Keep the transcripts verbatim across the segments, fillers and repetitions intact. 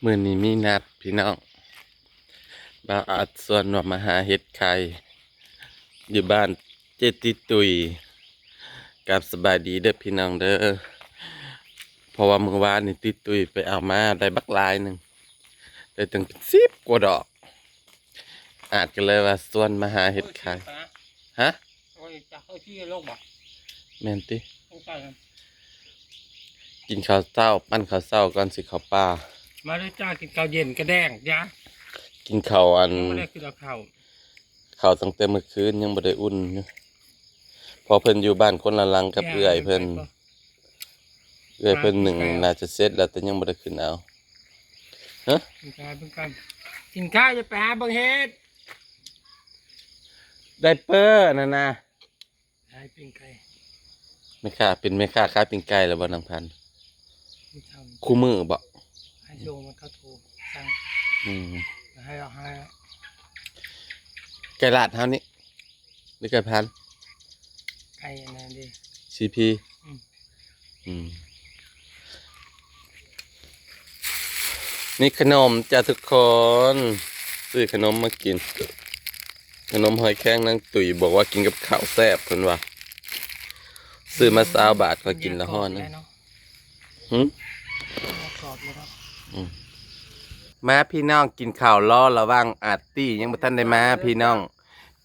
มื้อนี้มีนัดพี่น้อง บ่าวอาจชวนว่ามาหาเห็ดไข่ อยู่บ้านเจติตุย กราบสบายดีเด้อพี่น้องเด้อ เพราะว่ามื้อวานนี่ติตุยไปเอามาได้บักหลายหนึ่ง ได้ตั้งเป็นสิบกว่าดอก อาจก็เลยว่าชวนมาหาเห็ดไข่ ฮะ โอ้ย จะเข้าที่โลกบ่ แม่นติ ต้องการ กินข้าวเช้า ปั้นข้าวเช้าก่อนสิเข้าป่า มาเลยจ้า กินข้าวเย็นกระแดงจ้า กินข้าวอัน ยังบ่ได้กินเอาข้าว ข้าวตั้งแต่เมื่อคืนยังบ่ได้อุ่นอยู่ เพราะเพิ่นอยู่บ้านคนละหลังกับเอื้อยเพิ่น เอื้อยเพิ่นหนึ่งน่าจะเสร็จแล้วแต่ยังบ่ได้ขึ้นเอา ฮะ กินข้าวเบิ่งก่อน กินข้าวอย่าไปหาเบิ่งเห็ด ได้เปิ้นนั่นนะ ขายปิ้งไก่ แม่ค้า เป็นแม่ค้าขายปิ้งไก่แล้วบ่นางพันธุ์ ไม่ทำ คู่มื้อบ่ ให้ส่งมันเขาโทรสั่ง อืม ให้เราให้ ไก่ลาดเฮานี่ หรือไก่พันธุ์ ไก่อันนั้นดิ ซีพี อืม อืม นี่ขนมจ้ะทุกคน ซื้อขนมมากิน ขนมหอยแครงนางตุ๋ยบอกว่ากินกับข้าวแซ่บเพิ่นว่า ซื้อมาซาวบาท ข้อยกินละห่อหนึ่ง เนี่ยกรอบเลยเนาะ หึ เนี่ยกรอบเลยเนาะ อืม มาพี่น้องกินข้าวรอระหว่างอาร์ตี้ยังบ่ทันได้มาพี่น้อง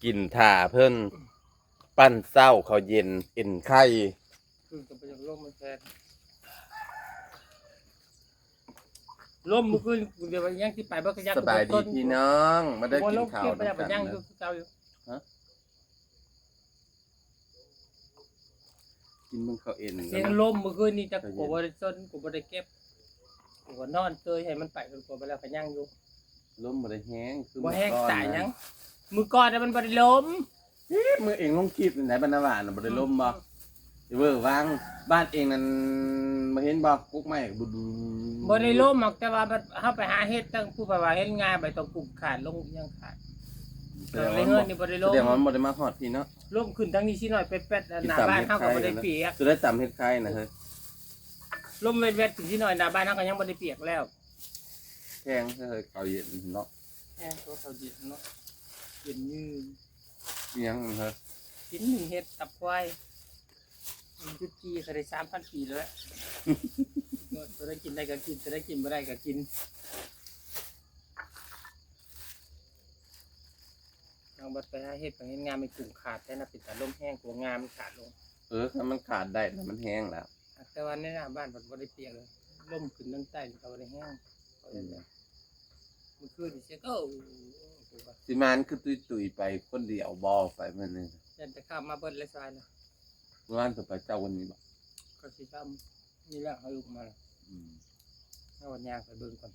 กินถ่าเพิ่น ปั้นเช้าข้าวเย็นเอ็นไข่ คือจะไปลมมันแทน ลมมื้อคืนกูเดี๋ยวยังสิไปบ่กระยัก สบายดีพี่น้อง มาได้กินข้าว กูบ่ลงเก็บไปแล้ว นำกัน ยัง นะ คือเก่าอยู่ ฮะ กินเบิ่งข้าวเอ็น เสียงลมมื้อคืนนี่จะ ข้าวเย็น กูบ่ได้สน กูบ่ได้เก็บ กูก็นอนเตยให้มันไป กูไปแล้วก็ยังอยู่ ลมบ่ได้แฮง คือ บ่แฮง มื้อก่อน ตายหยัง นะ มื้อก่อนน่ะมันบ่ได้ลม เอ๊ะ มื้อเองลงคลิปนี่ไหน บรรณวาน่ะบ่ได้ลมบ่ อืม อีเวอร์วาง บ้านเองนั่น บ่เห็นบ่ กุกไม้ก็บึ้มๆ บ่ได้ลมหรอก แต่ว่าบัดเฮาไปหาเห็ดตั้งผู้ไปว่าเห็นงาใบตองกุ่มขาดลงยังขาด แสดงว่า ในเฮือนนี่บ่ได้ลม แสดงว่ามันบ่ได้มาฮอดพี่เนาะ ลมขึ้นทางนี้สิหน่อยแป๊ดๆ หน้าบ้านเฮาก็บ่ได้เปียก จะได้ตำเห็ดไข่นะเฮ้ย ลมแวดๆ ขึ้นสิหน่อย หน้าบ้านเฮาก็ยังบ่ได้เปียกแล้ว แพงเฮ้ย ข้าวเย็นเนาะ แพงกว่าข้าวเย็นเนาะ เย็นยืน อิหยังเฮ้ย กินหนึ่งเห็ดตับควาย มันจุดจีเขาได้สามพันปีแล้วแหละ ตัวได้กินได้ก็กิน ตัวได้กินบ่ได้ก็กิน ลองบัดไปหาเห็ดไปเห็นงาม ไม่กุ้งขาดแท้นะ เป็นตาลมแห้ง กลัวงามมันขาดลง เออ ถ้ามันขาดได้นะ มันแห้งแล้ว แต่ว่าในหน้าบ้านมันบ่ได้เปียกเลย ลมขึ้นทางใต้มันก็บ่ได้แห้ง อืม มันคือสิเสียก็ สิมานคือตุยๆ ไปคนเดียวบ่ ไปมื้อนี้ ยันแต่ข้ามมาเบิดเลยซอยนะ เมื่อวานต่อไปเจ้าวันนี้บ่ ก็สิทำนี่แหละ เอาลูกมา อืม เอาวันยางไปเบิ่งก่อน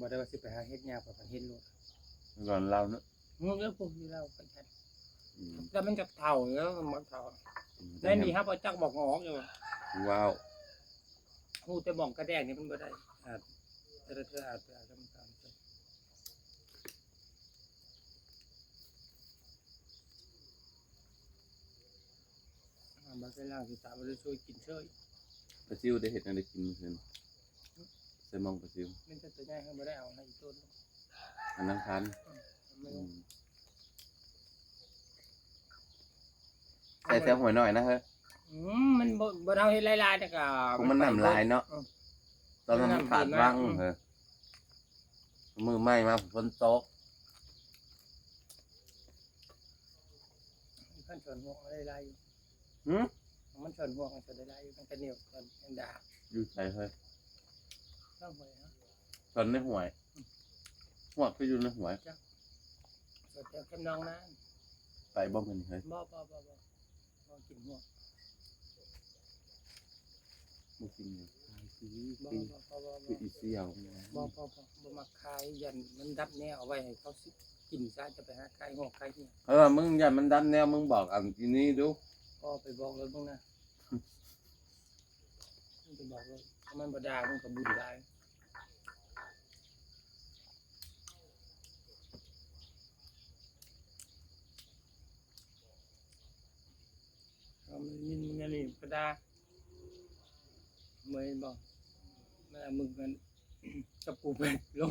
บ่ได้ว่าสิไปหาเห็ดยางไปพันเห็ดโลด ก่อนเราเนาะ เงินเยอะพวกที่เราไปกัน อืม แต่มันจะเฒ่าแล้วมันเฒ่า อืม ได้นี่ครับ เอาจักบอกงอกอยู่ ว้าว ฮู้แต่หม่องกระแดงนี่มันบ่ได้ อ่า แต่ละเทื่ออาจจะ อ่า บ่ได้ล้างสิตาบ่ได้ช่วยกินเฉย ปลาซิวได้เห็ดอะไรกินมื้อคืน ใส่หม่องปลาซิว มันจะตัวใหญ่ให้บ่ได้เอาให้อีกต้น อันนั้นคัน อืม อืม ใส่แซวหวยหน่อยนะเฮ้ย อืม มันบ่ บ่เอาเฮ็ดหลายๆ แต่ก็ พวกมันน้ำลายเนาะ อืม ตอนนั้นมันขาดว่าง มันน้ำลาย เฮ้ย มือใหม่มาฝนตก มันชวนห่วงอะไรหลายอยู่ หืม มันชวนห่วงมันชวนได้หลายอยู่ มันก็เหนียวกันยังด่า อยู่ไสเฮ้ย ต้องหวยเนาะ ตอนในห้วย ห้วยคืออยู่ในห้วย จ้ะ สวนแถวแคมป์น้องนะ ไปบ่มื้อนี้เฮ้ย บ่ บ่ บ่ บ่ บ่กินหัว บ่กินหัว คือ บ่ คือ บ่ บ่ บ่ บ่ คืออีเสี่ยวนะ บ่ บ่ บ่ บ่มักขาย ยันมันดับแนว เอาไว้ให้เขาสิกินซะ จะไปหาขายหัวขายเหี่ยว เออ มึงยันมันดับแนว มึงบอกอันอีนี้ดู ก็ไปบอกเลยมึงนะ มึงไปบอกเลย ถ้ามันบ่ด่า มึงก็บุญหลาย เอามันยินมันนี่ก็ด่า เมื่อยบ่ มันเอามึงกัน กับปูแบกลง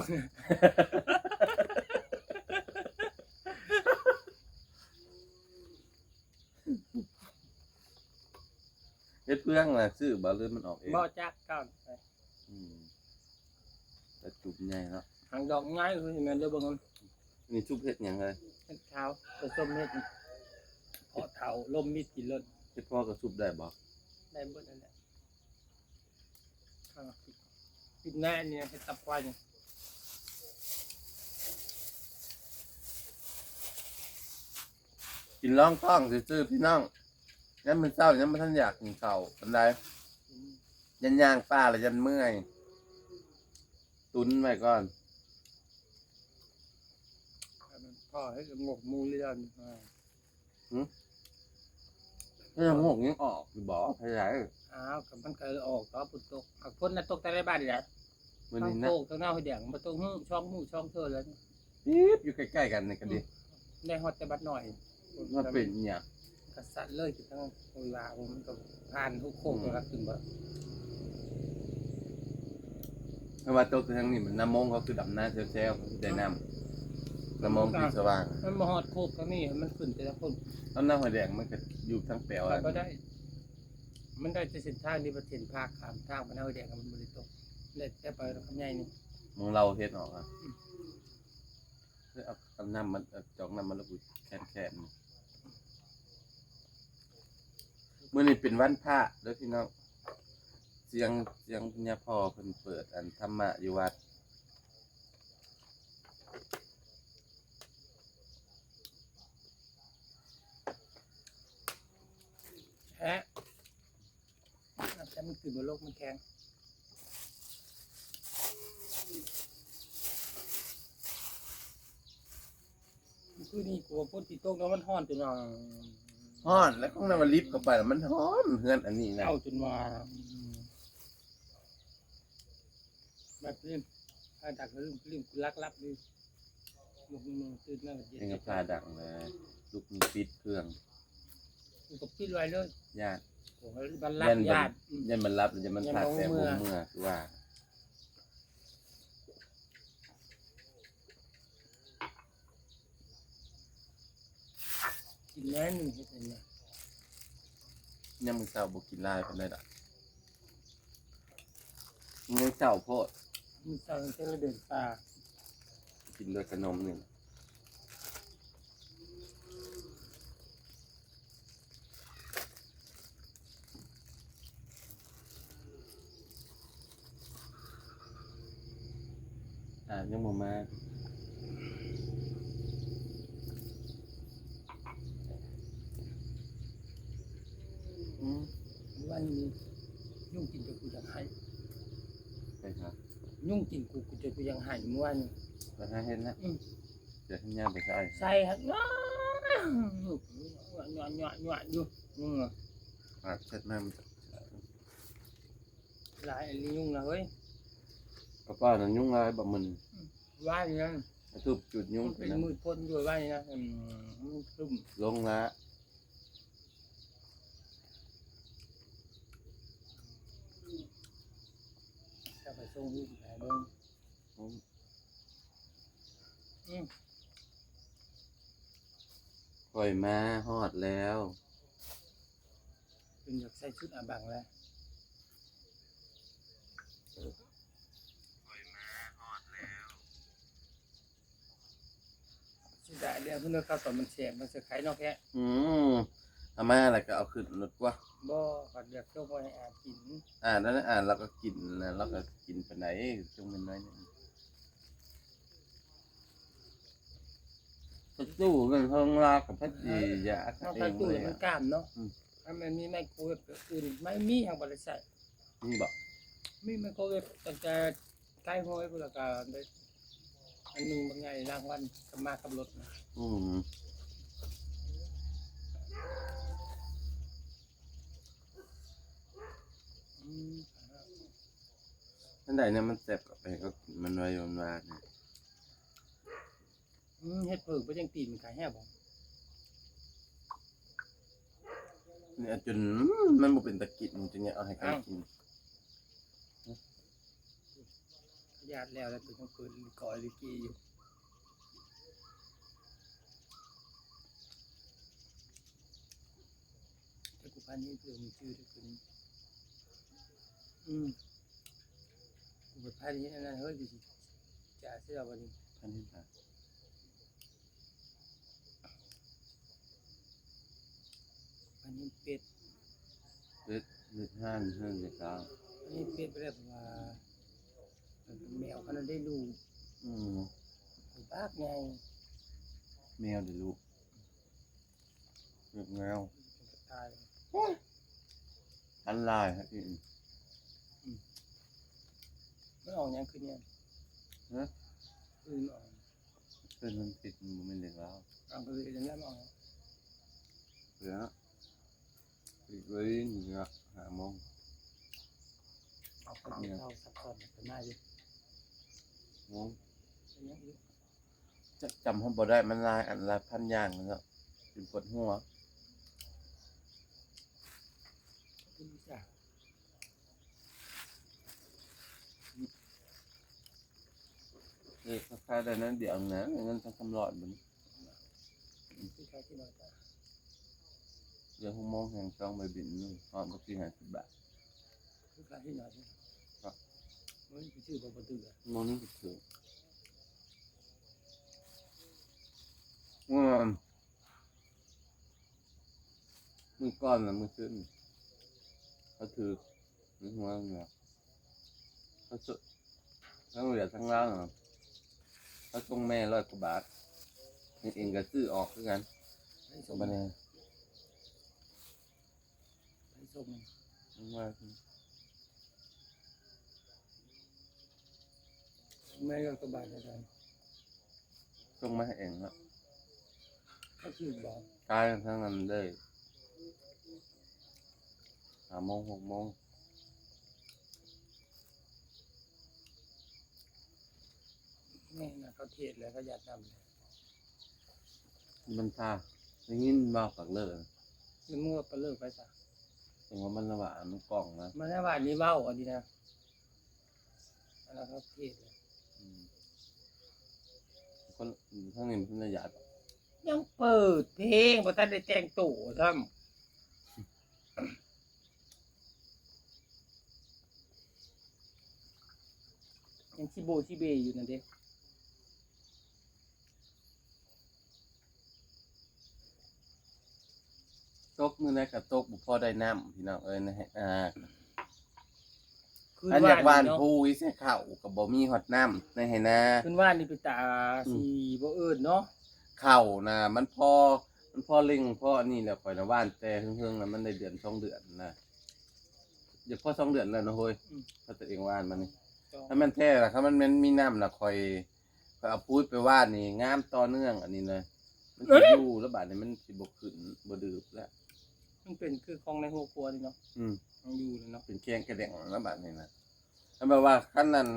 เฮ็ดเพื่องนะซื้อบ่หรือมันออกเอง บ่จักก่อน อืมแต่จุบใหญ่เนาะ หางดอกง่ายคือแม่นเด้อเบิ่ง นี่จุบเฮ็ดหยังเลย เฮ็ดข้าวผสมเฮ็ดเพาะเถาลมมีดกินรถ เฮ็ดพ่อก็จุบได้บ่ ได้เบิดนั่นแหละข้าวกินแน่เนี่ยเฮ็ดตับควายเนี่ย กินรองท้องซื่อๆพี่น้องยังมันเศร้ายังมันทันอยากกินข้าวปานใด อืม ยันย่างปลาแล้วยันเมื่อย ตุนไว้ก่อน พ่อให้งกมูเรือนอ่า ก็ยังงกยังออกอยู่บ่ขยาย อ้าวกับมันก็ออกตอนฝนตกอ่ะฝนน่ะตกแต่ในบ้านนี่แหละ วัน ทั้ นี้ ง นะ โคกทั้งหน้าห้วยแดงมาตรงหื้อช่องหื้อช่องเธอเลย ปิ๊บอยู่ใกล้ๆกันนี่ก็ดี ได้ฮอดแต่บัดน้อย มันเป็นเนี่ย กระสันเลยคือทั้งเวลามันก็ผ่านทุกโคกแล้วขึ้นบ่ เพราะว่าตกทางนี้มันน้ำมงเขาคือดำหน้าแซวๆได้น้ำน้ำมงที่สว่าง มันมาฮอดโคกทั้งนี้มันขึ้นแต่ละคน ต้นน้ำหอยแดงมันก็อยู่ทั้งแปลว ไป อะ บ่ได้ มันได้แต่เส้นทางนี้ประเทศภาคข้ามทางไปหน้าห้วยแดงมันบ่ได้ตกได้แต่ไปคำใหญ่นี่ มองเราเฮ็ดออกอ่ะเพื่อเอาเอาน้ำมันเอาจอกน้ำมันแล้วกูแคนๆมื้อนี้เป็นวันพระเด้อพี่น้องเสียงเสียงเนี่ยพ่อเพิ่นเปิดอันธรรมะอยู่วัด ฮะแต่มันขึ้นบนโลกมันแข็งคือนี่กลัวฝนสิตกแล้วมันฮ้อนจนว่า ฮ้อนแล้วของน้ำมันลิฟต์เข้าไปแล้วมันฮ้อนเฮือนอันนี้นะ เอาจนว่าแบบนี้ถ้าดักลืมลืมกูลักลับนี่มึงมึงตื่นมาเย็น ยังกับพาดังเลยลูกมีปิดเครื่อง กูก็ปิดไว้เลย ญาติ โอ้ยมันลักญาติอืม ยันมันรับยันมันพาดแต่ ยันบ่ บ่ เมือ เมือคือว่า กินแน่หนึ่งเห็ดอันเนี้ย ยังมื้อเช้าบ่กินหลายปานใดดอกมื้อเช้าโพด มีเช้าจะเดินป่า กินโดยขนมนี่ อ่ายังบ่มา อืมวันนี้ยุงกินจนกูอยากไห้ ไปหา ยุงกินกูกูจนกูอยากไห้เมื่อวานนี้ ไปหาเฮ็ดนะ อืม เดี๋ยวให้ย่าไปใส่ ใส่ฮะงอหยอดหยอดหยอดอยู่ยุงอะ ปากเช็ดน้ำ หลายอันนี้ยุงนะเฮ้ย กระป๋านั้นยุงลายบ่มัน ว่าอย่างนั้น ทุบจุดยุง มันเป็นมืดพ้นด้วยว่าอย่างนั้นอืมมันซุ่ม ลงละ จะไปส่งลูกหาเบิ่งอืม ข่อยมาฮอดแล้ว เป็นอยากใส่ชุดอาบังแล้วชุดอาเดียวเพื่อนเขาตอนมันแสบมันจะขายนอกแค่ อืมเอามาแล้วก็เอาขึ้นรถกว่า บ่เขาเดือดจงไว้ให้อากิน อ่านแล้วนะอ่านแล้วก็กินนะแล้วก็กินไปไหนจงเป็นน้อยหนึ่งประตูเงินทองลากับพัดดียา นอกจากตู้มันกล้ามเนาะถ้ามันมีไมโครเวฟก็อื่นไม่มีทางบริษัท นี่บอก มีไมโครเวฟตั้งแต่ใกล้ห้อยพวกละกาได้อันหนึ่งบางไงรางวัลก็มากับรถนะ อืม อืม นั่นใดเนี่ยมันแสบกับไปก็มันไว้มันว่าเนี่ย อืมเฮ็ดเผิงไปยังตีนมันขายแห้บ่ เนี่ยจนมันบ่เป็นตะกินมันจะเนี่ยเอาให้กันกิน ญาติแล้ว แล้วตัวยังเปิดก่อลิเกอยู่ แต่กูพันนี้เพื่อมีชื่อด้วยคนนี้ อืม กูไปพันนี้อันนั้น เฮ้ย กูสิจ่าเสื้อวันนี้ พันนี้ค่ะ อันนี้เป็ด เป็ด เป็ดห้าง ห้างเด็กสาว อันนี้เป็ดไปแล้ว เพราะว่ามันเป็นแมว เขาได้ลูก อืม ปากใหญ่ แมวเดี๋ยวลูก เป็ดแมว มันก็ตาย โอ้ย อันลายฮะอีก อืม มันออกยังคืนเนี่ย ฮะ คืนออก เป็นมันติดมันเป็นเด็กแล้ว เอาไปเลย แล้วออก เหลือ อีกเลย เหลือห้าโมง เอาไปกินข้าวสักก่อน ไปมาอยู่ โมง เป็นยังอีก จะจำเขาบ่ได้ มันหลายอันหลายพันอย่างเลยเนาะ เป็นปวดหัว ขอบคุณจ้ะ นี่เขาขายได้นั้นเดี๋ยวนะ เงินสักสามร้อยมัน ที่ขายที่ไหนจ้ะ เดี๋ยวหกโมงแห่งสองใบบินนึง พร้อมกับที่ห้าสิบบาท คือขายที่ไหนจ้ะ ครับ มันไปซื้อบ่ประตูอ่ะ โมงนี้ไปซื้อ อืม มื้อก่อนน่ะ มื้อคืน เขาถือ ในหัวเนี่ย เขาซื้อ ทั้งเหลือทั้งล่างน่ะ เขาส่งแม่ร้อยกว่าบาท นี่เองก็ซื้อออกคือกัน ให้ส่ง บัดนี้ ให้ส่ง ว่า แม่ร้อยกว่าบาทแล้วกัน ส่งมาให้เองครับ ก็คือบอก ขายทั้งนั้นเลย ห้าโมง หกโมง แม่นะเขาเทศแล้วก็อยากนำเลย มันพา ได้ยินเว้าปากเลิก แล้วมึงว่าปากเลิกไปซะ ถึงว่ามันระหว่างมันกล่องนะ มันระหว่างนี้เว้าอันนี้นะ อันนั้นเขาเทศเลย อืม คน ทั้งนี้มันระยะ ยังเปิดเพลง บ่ทันได้แต่งตัวซ้ำ ยังชิโบชิเบอยู่นั่นเด้ ตกมื้อใดก็ตกบ่พอได้น้ำพี่น้องเอ้ย นะฮะ อ่า คืน อันอยากหว่าน วานนี่เนาะ ภูอีใส่ข้าวก็บ่มีฮอดน้ำในไฮ่นา คืนวานนี่ไปตา อืม สีบ่เอิ้นเนาะ ข้าวนะ มันพอ มันพอเล็ง พออันนี้แหละ ข้อยนะหว่านแต่เฮิงๆ แล้วมันได้เดือนสองเดือนนะ อย่าพอสองเดือนแล้วนะเฮ้ย อืม ถ้าตัวเองหว่านมานี่ สอง ถ้ามันแท้ล่ะ ถ้ามัน มันมีน้ำน่ะ ข้อย ข้อยเอาปุ๋ยไปหว่านนี่ งามต่อเนื่อง อันนี้นะ มันสิ เอ๊ะ อยู่แล้วบาดนี้มันสิบ่ขึ้น บ่ดืบแล้ว มันเป็นคือของในหัวครัวนี่เนาะ อืม มันอยู่เลยเนาะ เป็นแกงกระแดงแล้วบาดนี้นะ แล้วแบบว่าคันนั้น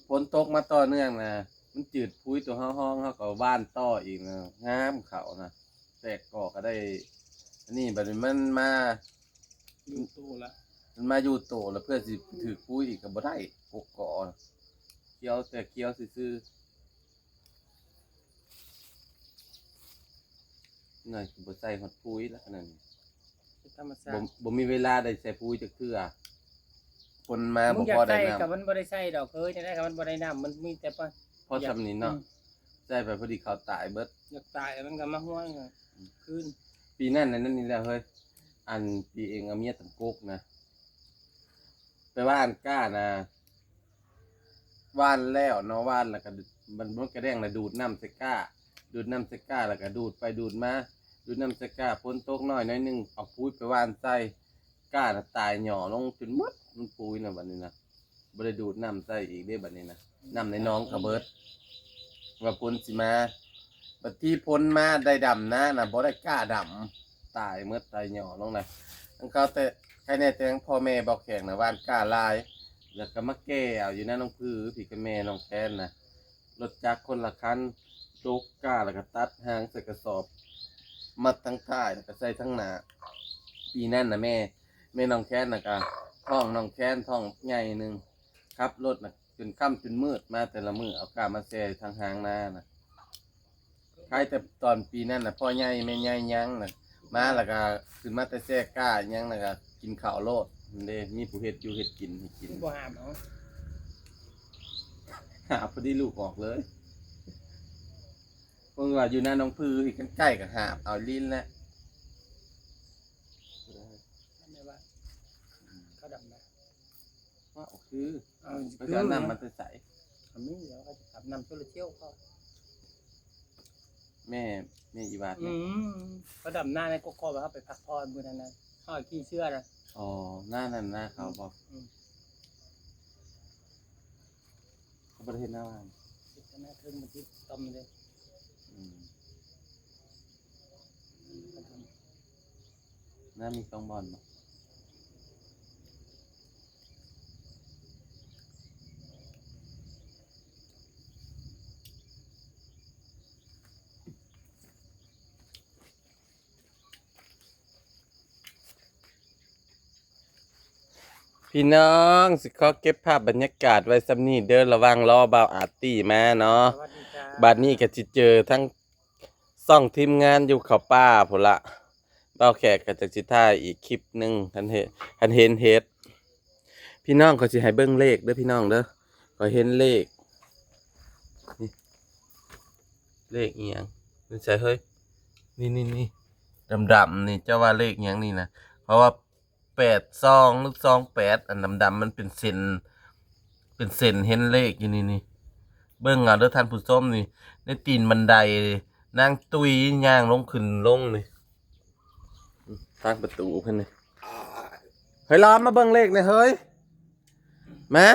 ฝนตกมาต่อเนื่องนะ มันจืดปุ๋ยตัวเฮาห้อง เฮาก็หว่านต่ออีกนะ งามข้าวนะ แตกกอก็ได้ อันนี้บัดนี้มันมา อยู่โตละ มันมาอยู่โตแล้ว เพื่อสิถือปุ๋ยอีกก็บ่ได้ กกกอ เขียวแต่เขียวซื่อๆ หน่อยสิบ่ใส่ฮอดปุ๋ยแล้วขนาดนี้ ธรรมชาติ บ่ บ่มีเวลาได้ใส่ปุ๋ยจักเทื่อ คนมา มึง บ่ อยาก พอได้ ใส่ น้ำ ก็มันบ่ได้ใส่ดอกเฮ้ย จั่งใด๋ก็มันบ่ได้น้ำ มันมีแต่ปะ พอส่ำนี้เนาะ อืม ใส่ไปพอดีข้าวตายเบิด อยากตายแล้วมันก็มาห้วยไง อืม คืน ปีนั้นน่ะนั่นนี่แหละเฮ้ย อันปีเองเอาเมียตังกกนะ ไปหว่านก้านะ หว่านแล้วเนาะ หว่านแล้วก็มัน มันกระแดงน่ะดูดน้ำใส่ก้า ดูดน้ำใส่ก้าแล้วก็ดูดไปดูดมา ดูดน้ำใส่ก้า ฝนตกน้อยหน่อยหนึ่ง เอาปุ๋ยไปหว่านใส่ ก้าน่ะตายหย่อลงจนหมด มันปุ๋ยน่ะบัดนี้นะ บ่ได้ดูดน้ำใส่อีกเด้บัดนี้นะ น้ำในหนองก็เบิด ว่าฝนสิมา บัดที่ฝนมาได้ดำนาน่ะ บ่ได้ก้าดำ ตายหมด ตายหย่อลงนะ ทั้งเขาแต่ ใครแน่แต่ทั้งพ่อแม่บ่แข็งนะ หว่านก้าหลาย แล้วก็มาแก่เอาอยู่นะ น้องพื้อ พี่กับแม่น้องแคนนะ รถจักรคนละคัน ตกก้าแล้วก็ตัดหางใส่กระสอบ มัดทั้งท้ายแล้วก็ใส่ทั้งหน้า ปีนั้นน่ะแม่ แม่น้องแคนน่ะก็ท้องน้องแคนท้องใหญ่หนึ่ง ขับรถน่ะ จนค่ำจนมืดมาแต่ละมื้อ เอาก้ามาแซ่ทางหางนาน่ะ ขายแต่ตอนปีนั้นน่ะ พ่อใหญ่แม่ใหญ่ยังน่ะ มาแล้วก็ขึ้นมาแต่แซ่ก้ายังน่ะ ก็กินข้าวโลดนั่นเด้ มีผู้เฮ็ดอยู่เฮ็ดกินให้กิน บ่หามเอา หาพอดีลูกออกเลย เพิ่งว่าอยู่หน้าน้องพืออีกใกล้ๆกับหาบเอาลิ้นแล้ว ไม่ว่า เขาดำนะ ว่าโอ้คือ เอา ก็จะเอาน้ำมันไปใส่ อันนี้เดี๋ยวเขาจะขับน้ำโซลาร์เซลล์เขา แม่ แม่อีวาด อื เนี่ย มเขาดำหน้าในกกอกเขาไปพักผ่อนมื้อนั้นนะเขาเอาขี้เชื่อนะ อ๋อ หน้านั้นหน้าเขาบอก อืม เขาบ่ได้เฮ็ดหน้าบ้าน เฮ็ดหน้าเทิงมันติดต่อมเลย อืม หน้ามีสองบ่อนบ่ พี่น้อง สิขอเก็บภาพบรรยากาศไว้ส่ำนี้เด้อ ระหว่างรอบ่าวอาร์ตี้มาเนาะ สวัสดีจ้า บัดนี้ก็สิเจอทั้งซ่องทีมงานอยู่เขาป่าพุ้นละ บ่าวแขกก็จักสิถ่ายอีกคลิปหนึ่ง คันเห็น คันเห็นเฮ็ด พี่น้อง ข้อยสิให้เบิ่งเลขเด้อพี่น้องเด้อ ข้อยเห็นเลข นี่ เลขอีหยัง นี่ใส่เฮ้ย นี่ นี่ นี่ ดำๆ นี่ เจ้าว่าเลขอีหยังนี่นะ เพราะว่า แปดสอง หรือ สองแปด อันดำๆ มันเป็นเส้น เป็นเส้นเห็นเลขอยู่นี่ นี่ เบิ่งเอาเด้อท่านผู้ชมนี่ ในตีนบันได นางตุ้ยย่างลงขึ้นลงนี่ ทางประตูเพิ่นนี่ เฮ้ย ลอมมาเบิ่งเลขหน่อยเฮ้ย มา